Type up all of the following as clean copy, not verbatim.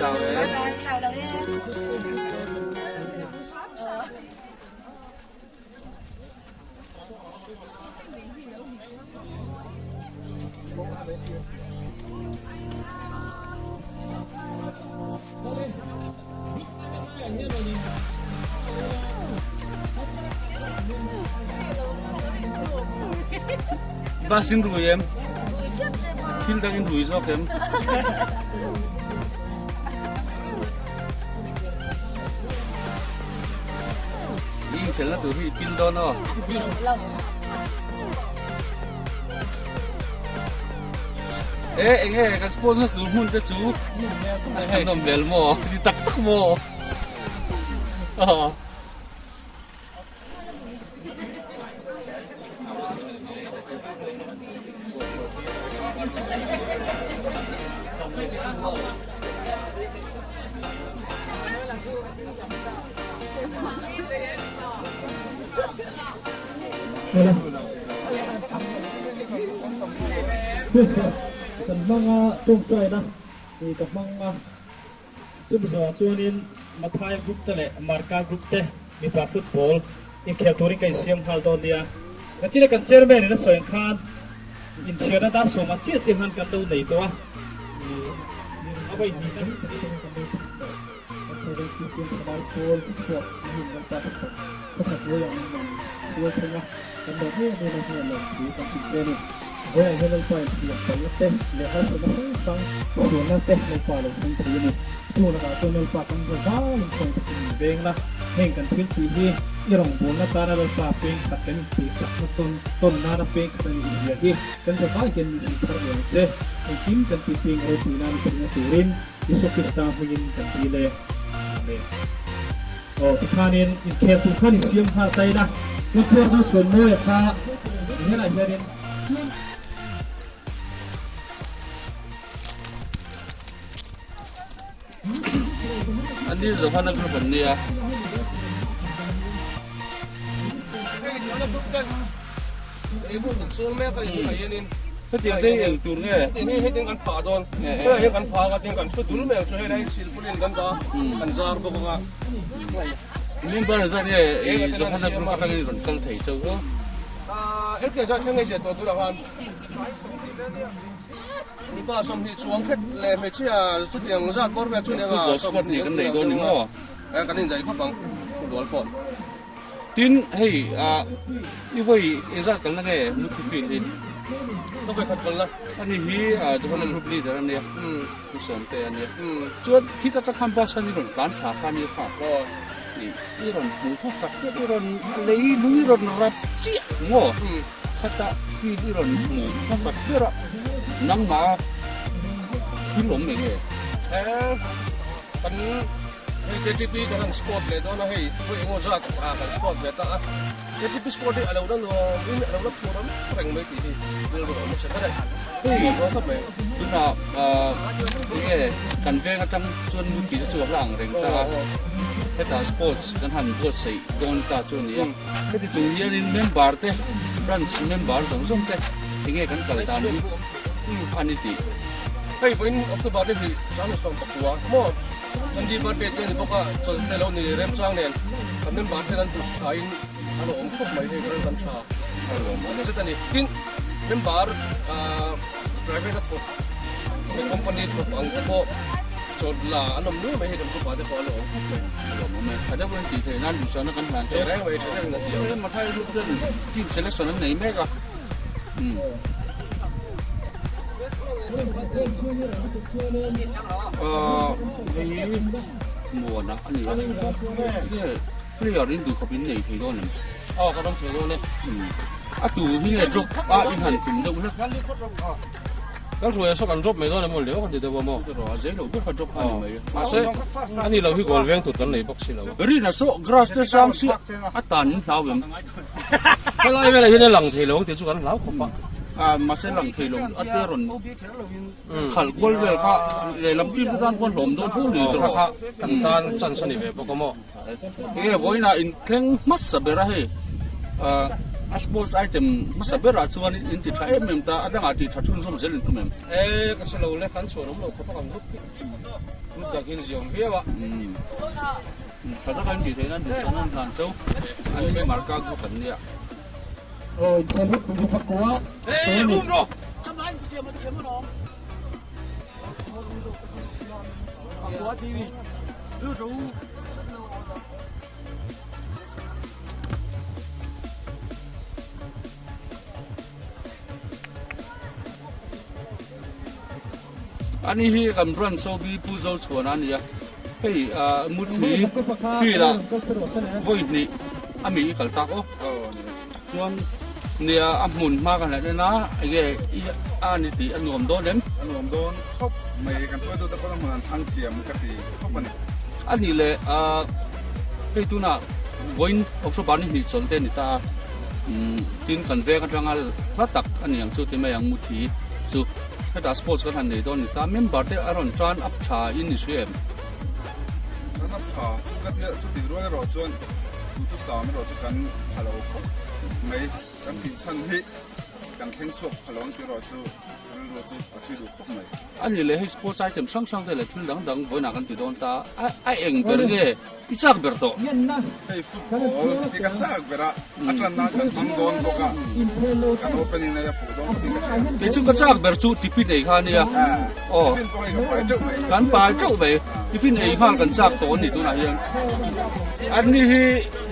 Chau em. Bus in rui em? Thil dang in rui zawk em? I infelna tur hi i pil dawn aw. E enge kan sponsors tur hmun te chu an awm vel maw ti tak tak maw aw. Kan hmanga tawngtaina ih ka hmang a, chumi zawhah chuanin Mathai group te leh Marka group te mipa football inkhel turin ka insiam nghal dawn nia. Nachina kan chairman in a sawi ang khan inchhiarna dar sawmah chiah chiah khan kan lo nei tawh a, ih a vawi hnih na hi kan lo thut tawh. Kan thawveng Kristian thalai pawl chhuak a hun kan ta tak tak khawkhat hnuaiah min man hruai thleng a, kan lo em em a hian lawmthu kan hrilh che a ni. Vawiah hian Lalpa in thiam palhna te leh harsatna hrang hrang chhuahna te Lalpa lo thleng thei a ni. Chung lakah chuan Lalpa kan za zal in khawn takin min veng la, heng kan thil tih hi i rawngbawlna tana Lalpa peng khat kan intih chakna tawn tawn nana peng khat a nih zia hi kan za vai hian min hrilh thar leh ang che. Engkim kan tih peng ropui nan i theihna turin Isua Krista hmingin kan dil e. Amen. Aw tikhanin inkhel tur khan i siam nghal ta ila, Tlangkhuar chu suan mawi a kha helaiah hianin. An ni Johana group an nia. Hetiang te hi eng tur nge? Member zat nge i Johana group atangin rawn kal thei chauh aw? Football squad nih kan nei dawn ni maw? Tin, hei ah i vawi engzat kalna nge Muthi field hi? Ka vawi khat kalna. Ani hi ah Johana group leader a nia, Pu Sawmte a nia. Chuan khita ta khan bus khan i rawn tlan thla kha ania kha. I rawn hmu hmasak deuh, i rawn lei lung i rawn rap chiah maw? Khata field i rawn hmu hmasak ber a, nangmah thil awm eng nge? Kan Hei KTP kan han sport leh dawn a hei vawi engaw zat ah kan sport ve ta a KTP sport hi a lo la nuam in a lo la phur awm reng mai tih hi rilru a awm hmasa ber e Hei nuam dawn khawp mai. Tunah ah enge kan veng atang chuan mu thih te chu a hla ang reng ta a hetah sports kan han buatsaih dawn ta chu a ni a heti chung hianin member te branch member zawng zawng te enge kan kal dan hi a ni tih. Hei vawiin October ni hnih 2019 maw? Gandhi birthday te a ni bawk a, chawlh te lo ni remchang nen kan member ten an duh tha in a lo awm khawp mai hei chuan kan tha a lo awm zet a ni. Tin, member private a thawk leh company thawk ang te pawh chawlh la an awm nuai mai hei kan group ah te pawh a lo awm khawp mai. A lo awm e, tha deuhin tih theih nan duhsakna kan hlan chu. Reng mai tha deuhin a ti ang. Mathai group chuan team selection an nei mek a. Hei hi muana a ni a nge player in duh khawp in nei thei dawn em? Aw ka ram thei dawn e. A tu hi nge drop a in han tum deuh hlek. Kan hruai a saw kan drop mai dawn em aw le aw kan ti deuh a maw? A zei loh ber kha drop a ni mai. Mahse ani lo hi goal veng tur kan nei bawk si lo a. Rina saw grass te sang si a tan in hlau em? Helai velah hian a lang thei lo ang tih chu kan hlau khawp a. A mahse lang thei lo a te rawn khalh kual vel kha lehlam team te tan khuan hlawm dawn tho ni tawh. Kha kha kan tan chance a ni ve bawk a maw. Enge vawiinah inthleng hmasa ber a hei. A sports item hmasa berah chuan in ti tha em em ta, a dangah tih tha chhunzawm zel in tum em? E, ka hre lo le, kan chhuan awm lo khawp a kan group hi group dang hian ziawm viau a. Tha taka in tih theih nan duhsakna an hlan teuh, an ni Marka group an nia. Ani hi kan branch ho bi Pu Zochhuana a ni a, hei ah Muthi field ah vawi hnih a mi i kal tak aw chuan nia a hmun hma ka hnaih en a enge i a ni tih a nuam dawn em? A nuam dawn khawp mai kan hruaitu te pawh a hmun an thlang thiam ka ti khawp a ni. A nih leh ah hei tunah vawiin October ni hnih chawlh te a ni ta a. Tin kan veng atanga hla tak a ni ang chu ti mai ang Muthi chu hetah sports kan han nei dawn a ni ta member te a rawn tan up tha in i hria em? Tan up tha chu ka tia chuti rual erawh chuan duhthusam erawh chu kan pha lo khawp mai kan tih chhan hi kan thleng chhuak pha lo ang tih erawh chu rilru chu a thui duh khawp mai. A ni leh hei sports item hrang hrang te leh thil dang dang vawiinah kan ti dawn ta a a eng ber nge I chak ber tawh. Hei football hi ka chak ber a, a tan nan kan hmang dawn bawk a, kan opening a fuh dawn khawp in ka hria. Kei chu ka chak ber chu tiffin ei kha a nia. Aw. Tiffin pawh hei kan pai teuh mai. Kan pai teuh mai. Tiffin ei nghal kan chak tawh a ni tunah hian. Anni hi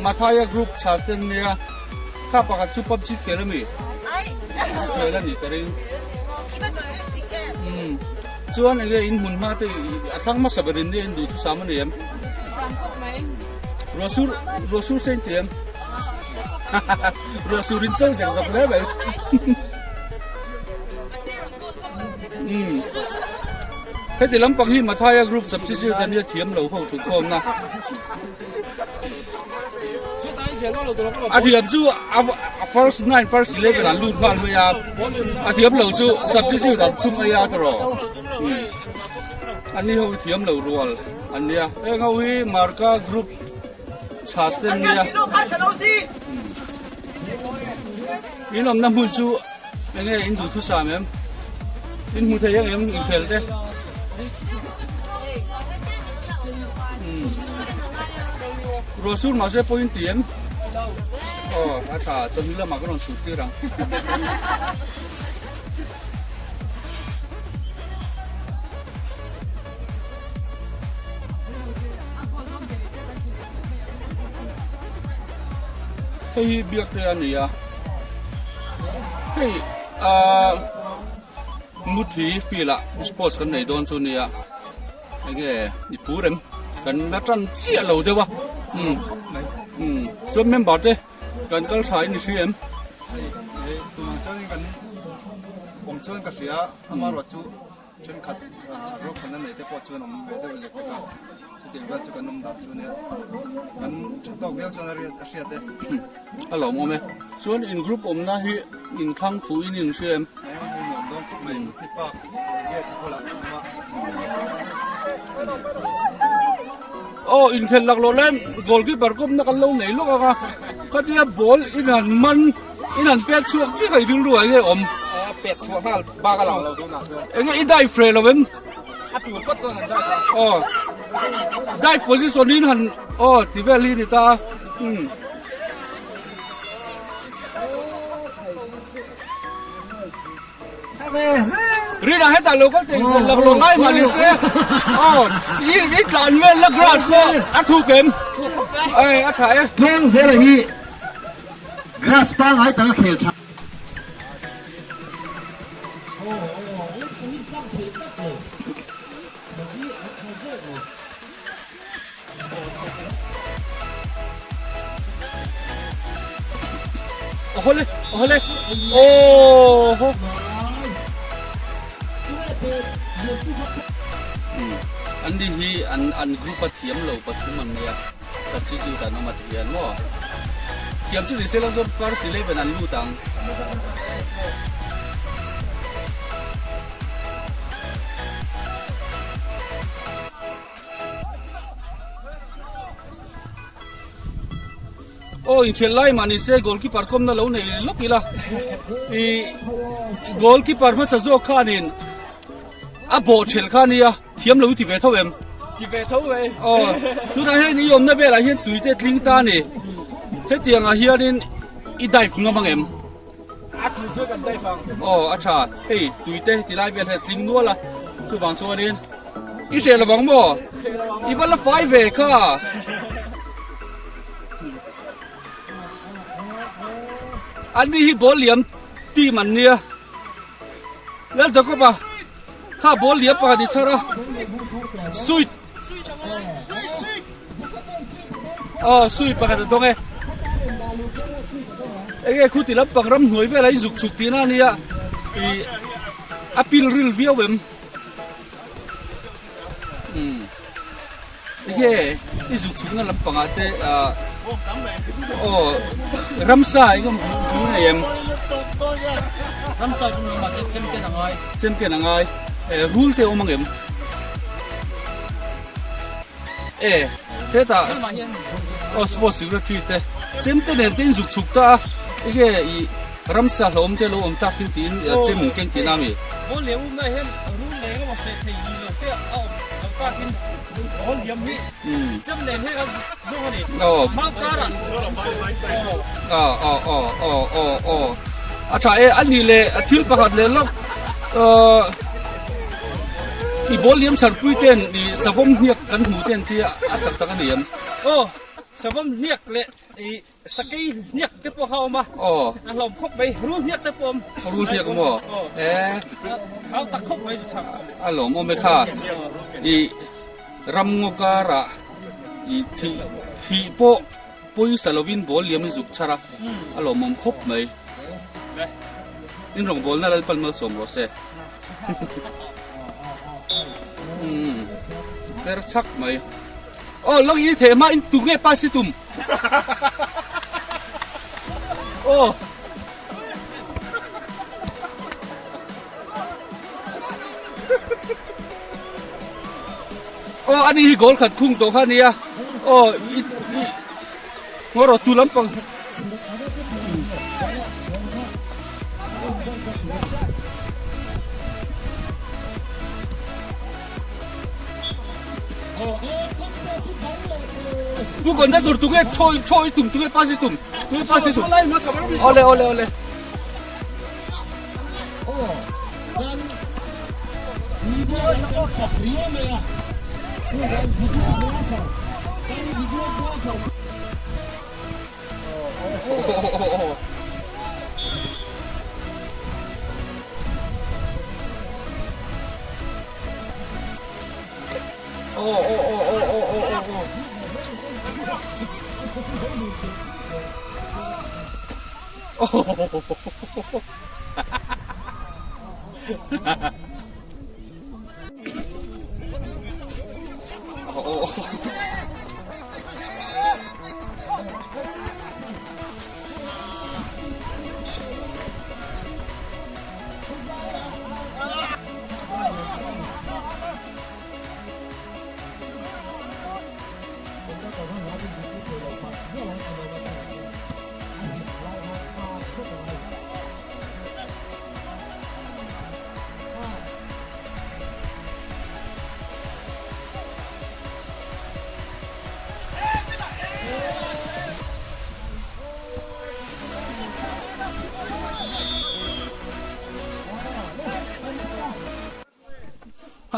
Mathaya group chhas te an nia, kha pakhat chu PUBG khel a mi? Khel a ni ka ring. Umm. Chuan enge in hmun hma te a thlang hmasa ber in nia in duhthusam a ni em? Duhthusam khawp mai. Ruahsur ruahsur se in ti em? Ruahsur in cho zek zawk hle mai. Umm. Heti lampang hi Mathaya group substitute a nia thiam lo ho thutkhawmna. A thiam chu a first nine first 11 an lut nghal mai a a thiam lo chu substitute an chhum mai a tawrh an ni ho hi thiam lo rual an nia heng ho hi marka group chhas te an nia in awmna hmun chu enge in duhthusam em in hmu thei ang em inkhel te. Ruah sur mahse pawh in ti em? Aw a tha chawhnu lamah ka rawn chhut tir ang. Hei hi biak te a ni a hei ah Muthi field ah sports kan nei dawn chu nia enge i phur em kan la tan chiah lo deuh a umm umm chuan member te kan kal tha in i hria em? Hei he tumah chuanin kan awm chuan ka hria amaherawh chu thenkhat ruahmanna nei te pawh chuan awm ve deuh lek lek a chutiang vel chu kan awm dan chu nia kan tha tawk viau chuan a hriat e. A lawmawm e chuan in group awmna hi inthlang fuh in in hria em? Aw inkhelh laklawh lai goalkeeper kawpna kan lo nei lawk ang a khatia ball in han man in han pek chhuak chiah kha i rilru ah nge awm pek chhuah nghal bak a lang lo tunah chuan enge i dive hreh lo em a tur phawt chuan an dive aw dive position in han aw ti vel hi ni ta umm. Rina hetah lo kal thei hmel lak lo ngai mah ni se aw i i tlan vel la grass pawh a thuk em ei a tha e. Tluang zela hi grass pangngai taka khel tha. Awhawle awhawle aw ho an ni hi an an group a thiam lo pathum an nei a substitute an awm a ti hian maw thiam chu ni se lang chuan first 11 an lut ang. Aw inkhelh lai mah nise goalkeeper kawmna lo nei lawk ila ih goalkeeper hmasa zawk khanin a bawh thelh kha ania thiam lo i ti ve tho em? Ti ve tho e. Aw tunah hian i awmna velah hian tui te tling ta a ni hetiang ah hianin i dive ngam ang em? A tui chu kan dive ang. Aw a tha hei tui te tilai vel hian tling nual a chuvang chuanin i hreh lovang maw? Hreh lovang. I va la fai ve kha. An ni hi ball liam team an nia. Lal Jacob-a kha ball liam pakhat i chhar a. Suit. Aw sui pakhat a dawng e. Enge khu ti lampang ram hnuai velah in zuk chhuk tihna a nia. Ih a pil ril viau em. Umm enge i zuk chhukna lampangah te ah aw ramsa eng emaw hmuh tur nei em Ramsa chu ni mahse chemten a ngai. Chemten a ngai eh rul te a awm ang em e hetah aw sports secretary te chemte nen te in zuk chhuk ta a enge ih Ramsa hlauhawm te lo awm tak hi tiin chem in keng tihna a mi? Bawl liam umna hian rul leng emaw seh thei ni lo te a awm lo takin bawl liam hi chem nen hian kan zawng a ni. Mau karah. Aw aw aw aw aw aw a tha e a nih leh thil pakhat leh lawk i bawl liam chharpui ten i savawm hniak kan hmu ten tia a tak tak a ni em? Aw savawm hniak leh i Sakei hniak te pawh kha a awm a, a hlawm khawp mai, rul hniak te pawh a awm. Rul hniak maw? Eh. Hau tak khawp mai chu chhang. A lawm awm e kha. I ramngaw karah i thih thih pawh pawisa lovin ball liam in zuk chhar a, a lawmawm khawp mai. In rawngbawlna Lalpan malsawm rawh se. Umm per chhak mai. Aw lo i theh hma in tu nge pass i tum. Aw. Aw ani hi goal khat khung tawh kha ania. Aw i i ngaw rawh tu lampang. Tu kon da tur tu nge choi choi tum tu nge pass i tum tu nge pass i tum. Ole ole ole.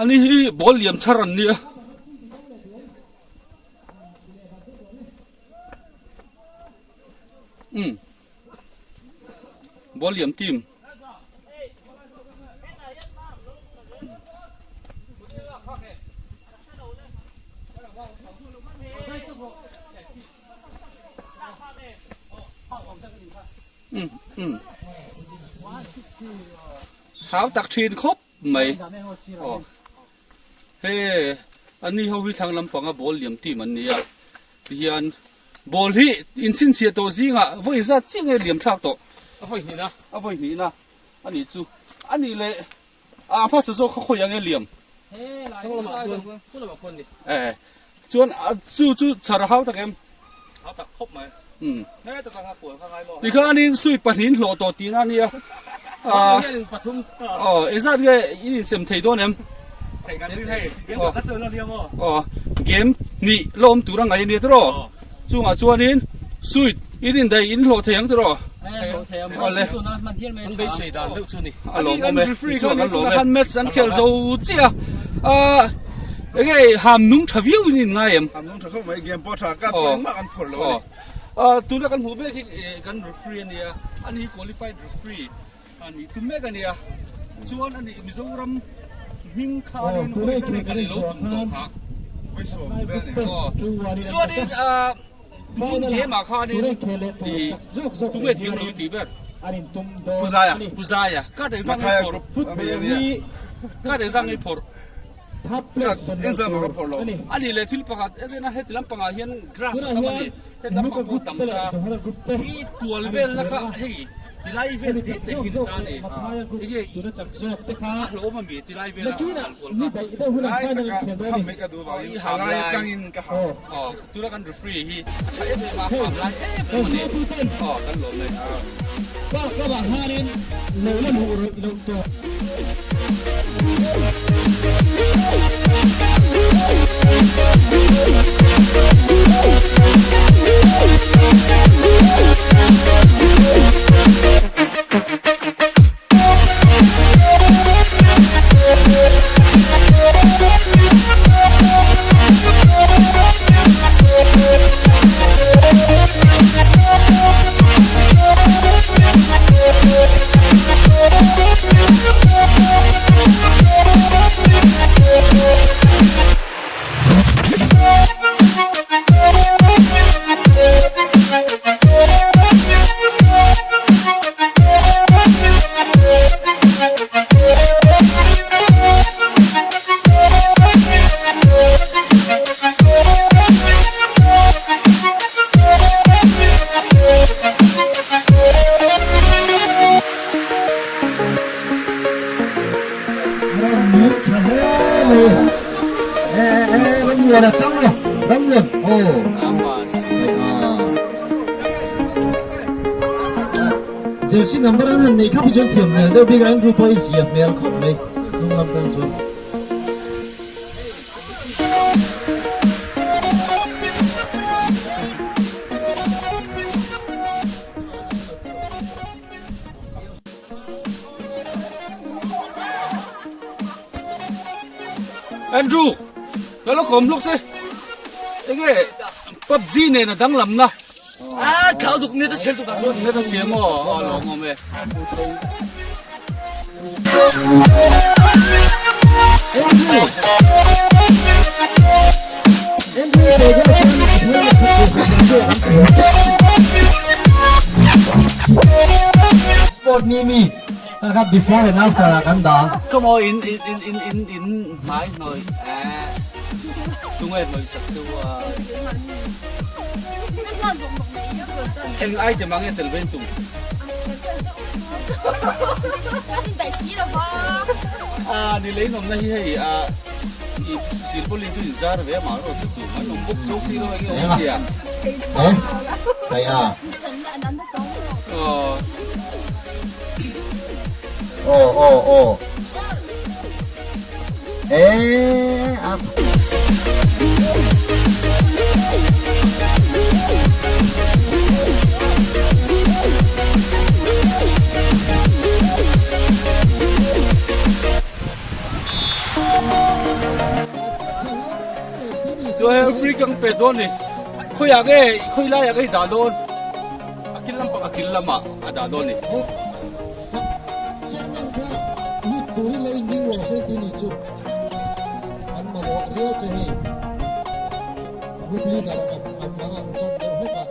Ani hi ball liam chhar an nia. Um ball liam team. Um um hau tak thin khawp mai aw he ani ho hi thlang lampanga ball liam team an ni a tihian ball hi inchhinchhiah tawh zingah vawi zat chiah nge liam thlak tawh a vawi hnihna a vawi hnihna a nih chu a nih leh a hmasa zawk kha khawi ang e liam eh chuan chu chu chhar a hau tak em hau tak khawp mai. Tikhanin sui pahnihin hlawh tawh tihna a nia. Aw engzat nge i insem thei dawn em? Aw game hnih la awm tur a ngaih a nia tiraw? Chungah chuanin suit in indaih in hlawh thei ang tiraw? Awle a lawmawm e tichuan kan lawm e match an khel zo chiah a enge ham nung tha viau in in ngai em? Ham nung tha khawp mai game pawh tha ka pawh engmah kan phawrh lo a ni. Tuna kan hmuh mek hi kan referee a nia ani hi qualified referee a nih tum mek a nia chuan ani Mizoram hming kha a rin hawi zan in kan ilo tum tawh kha chuanin tun game ah khanin ih tunge thiam lo i tih ber Pu Zaia Pu Zaia card engzah nge i phawrh card engzah nge i phawrh Engzah mah ka phawrh lo a nih leh thil pakhat ena heti lampangah hian grass a tam a ni. Heti lampang pawh tam ta i tual velna kha hei tilai vel te te hi ni ta a ni enge a hlawm ami tilai vela a kal kual kha Lai taka ham mai ka duh vangin a lai atangin ka ham. Aw tuna kan referee hi a tha em em a ham lai em em a ni aw kan lawm e. Jersey number an han nei khap hi chuan thiam hmel deuh bik a Andrew pawh i zia hmel khawp mai hnung lam tan chuan. Andrew ka lo kawm lawk che enge PUBG nen a danglam na Ah, khau duk net a chel tuk ah chuan. Net a chel maw? A lawm awm e. Sport ni mi kha before and after ah kan dah. Come on in in in in in in hmai hnawih eh tunge hnawih sak chu a eng item ah nge tel ve in tum. A ni lei nawmna hi hei a i silpauline chu in zar ve a mah erawh chu tu an awm bawk zawk si lo eng nge awm sia. Aw. Aw aw aw. Eh a. Chuan free kang pe dawn ni khawiah nge khawi laiah nge i dah dawn a kil lampang a kil lamah a dah dawn ni. Chairman kha lut turin lo inring rawh se tih ni chu an mamawh riau che hei. Group leader an mang ang tan deuh hlek a.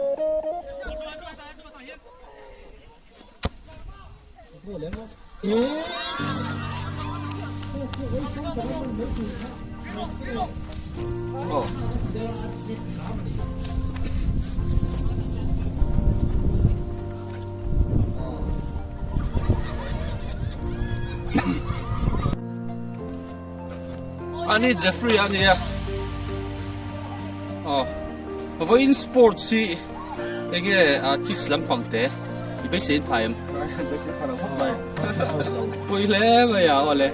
Ani Jeffrey a nia aw vawiin sports hi. Enge chicks lampang te i beisei in phai em? Beisei pha lo khawp mai. Pui hle mai a awle.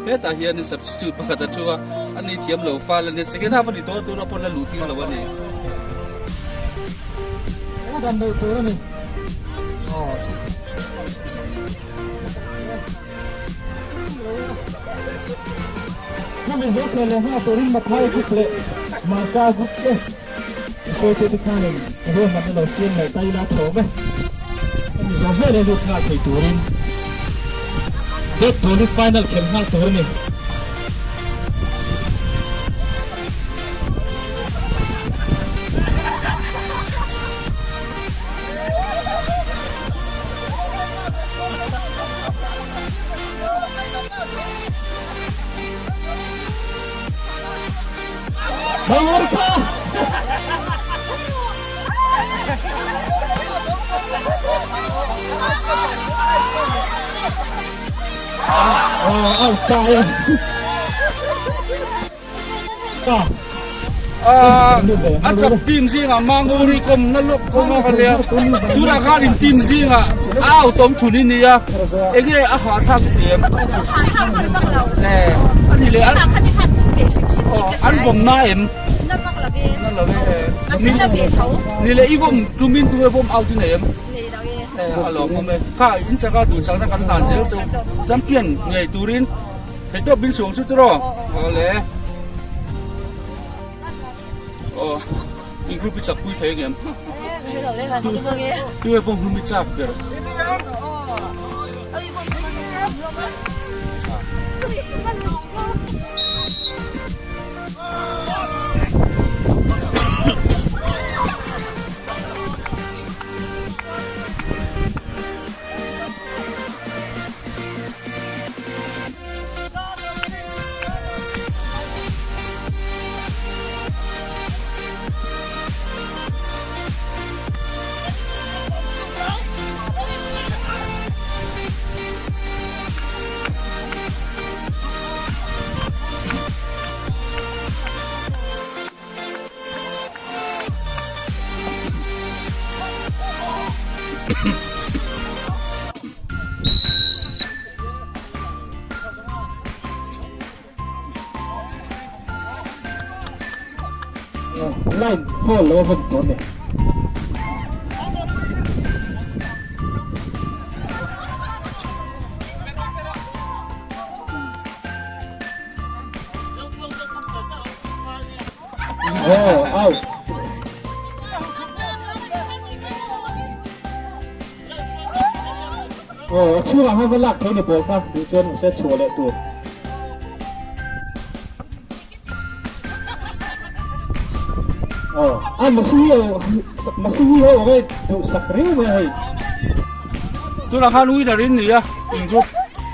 Hetah hian substitute pakhat a thu a, ani thiam lo fal a nia, second half a ni tawh a tuna pawn a luh tir lo a ni. Dan loh tur a ni. Hemi zo thei leh nghal turin Mathai group leh Marka group te hruaitute te khanin ruahmanna lo siam leh ta ila thawm e. Hemi zo vel e lut nghal thei turin date tur hi final khelh nghal tur a ni. A chak team zingah Manguri kawmna lawk khawm a ka nia tunah khan in team zingah a out awm thun i nia enge a hahthlak i ti em a ni leh an vawm na em na lo e ni leh i vawm tumin tunge vawm out i nei em a lawmawm e kha in chaka duh chakna kan hlan zel chu champion ngei turin. Theihtawp bin chhung chu tiraw? Awle. Aw, in group i chak pui thei ang em? Tu e vawm hlum i chak ber. Line fall lo a vawm tawh a ni. Oh, out. Oh, a chhungah khan va lak thei ni ball kha duh chuan mahse chhuah leh tur. Oh, a masi hi masi hi ho ngai duh sak riau mai hei. Tunah khan winner in ni a, in group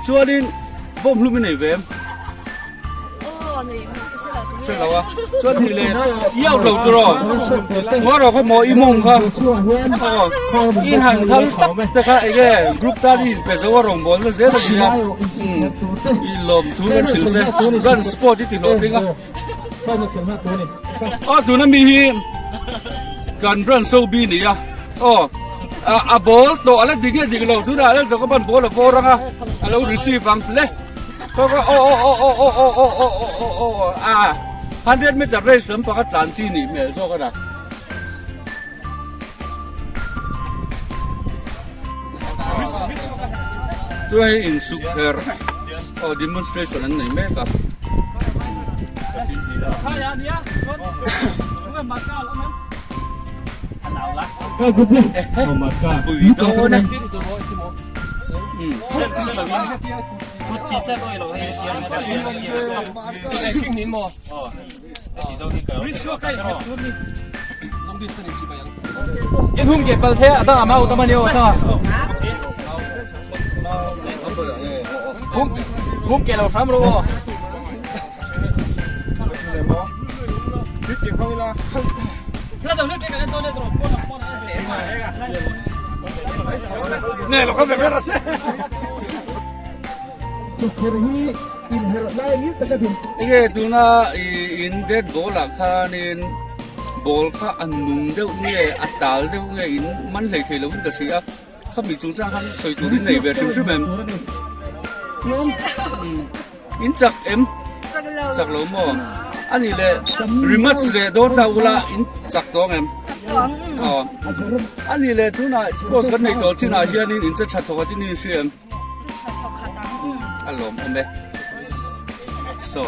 chuanin vawm hlum i nei ve em? Hre lo a, chuan hei le i out lo tur aw, ngaw rawh khaw maw i mawng kha aw i han thal tak te kha enge group tan i inpe zo a rawngbawlna zel a nia i lawm thu kan hrilh che run sport i ti hlawhtling a aw tuna mi hi kan run so bi ni a aw a ball tawh a la dik nge dik lo tunah a la zawk a ban ball a vawr ang a a lo receive ang le. A 100 meter race lam pakhat tlan chi nih hmel zawk a na. Tuna hei insuk her aw demonstration an nei mek a. Pui dawn e. Sukher hi inherh lai ngil taka din. Enge tuna i in dead ball ah khanin Ball kha a nung deuh nge a tal deuh nge in man hlei thei lovin ka hria a, khami chungchang khan sawi tur in nei ve hrim hrim em? In chak em? Chak lo maw? A nih leh rematch leh dawn ta ula in chak tawng em? Aw. A nih leh tunah sports kan nei tawh chinah hianin in che tha thawk atin in hria em? A lawmawm e. So.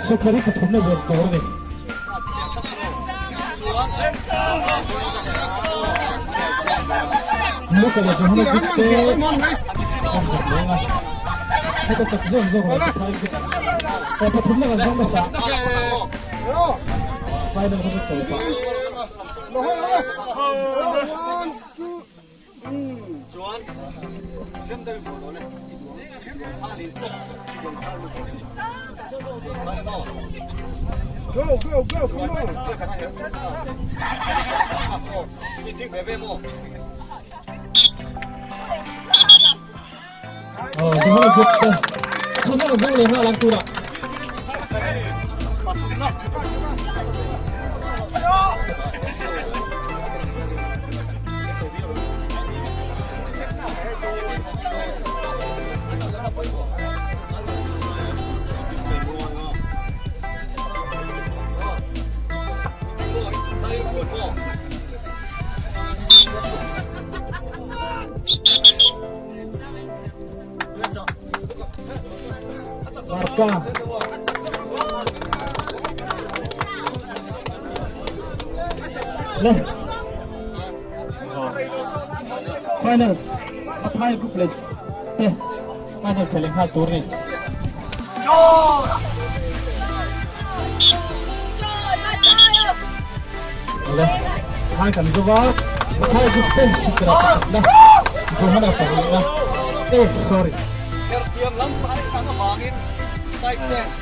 Sawrkar hi pathumna zawrh tur a ni. Luka leh Johana group te an han leng a, heta chak zawk zawk lo Pathain group aw pathumna kan zawng nasa final kha chu tawp ah. Go go go come on. Aw Johana group te pathumna kan zawng leh nghal ang tunah. Marka. Le. Final. Mathai group le te final khel nghal tur ni. Le. Hai kan zova. Mathai group te sikra na. Johana pahnih na. Eh sorry. Hertiam lam pai ang avangin side chest.